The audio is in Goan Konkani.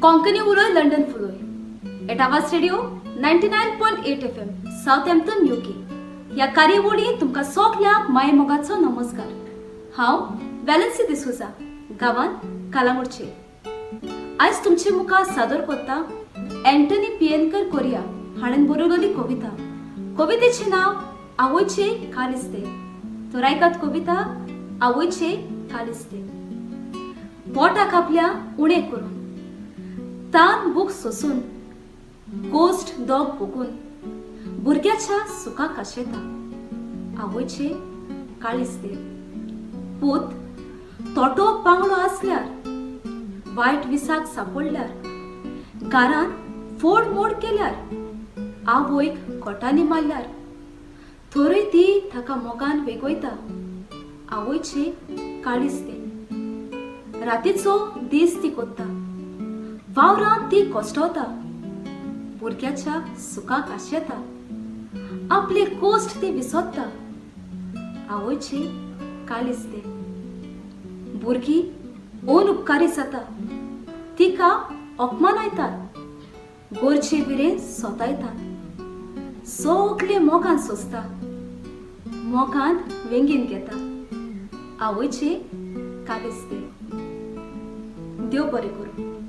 कोंकणी उलय, लंडन फुलोय. एट आवाज रेडिओ 99.8 FM, Southampton, UK. ह्या कार्यावळींत तुमकां सगल्यांक माये मोगाचो नमस्कार. हांव वॅलन्सी दिसोजा, गांवांत कालांगुटचे. आयज तुमचे मुखार सादर करता अँटनी पियेनकर कोरिया हाणें बरयलेली कविता. कवितेचें नांव आवयचे काळीज तें. तर आयकात कविता आवयचे काळीज तें. पोटाक आपल्या उणें करून, तान भूक सोसून, कोश्ट दोग भोगून भुरग्याच्या सुखाक आशेता. आवयचे काळीज तें. पूत तोटो पांगळो आसल्यार, वायट विसाक सापडल्यार, घरांत फोड मोड केल्यार, आवयक कोटांनी मारल्यार, थोरय ती ताका मोगान वेगयता. आवयचे काळीज तें. रातीचो दीस ती कोत्ता, वावरांत ती कश्टवता, भुरग्याच्या सुखाक आशेता, आपले कोश्ट ती विसरता. आवयचे काळीज तें. भुरगीं ओन उपकारी जाता, तिका अपमानायतात, गोरचे विरेन सोतायतात, सगळे मोगान सोंसता, मोगान वेंगेन घेता. आवयचे काळीज तें. देव बरें करूं.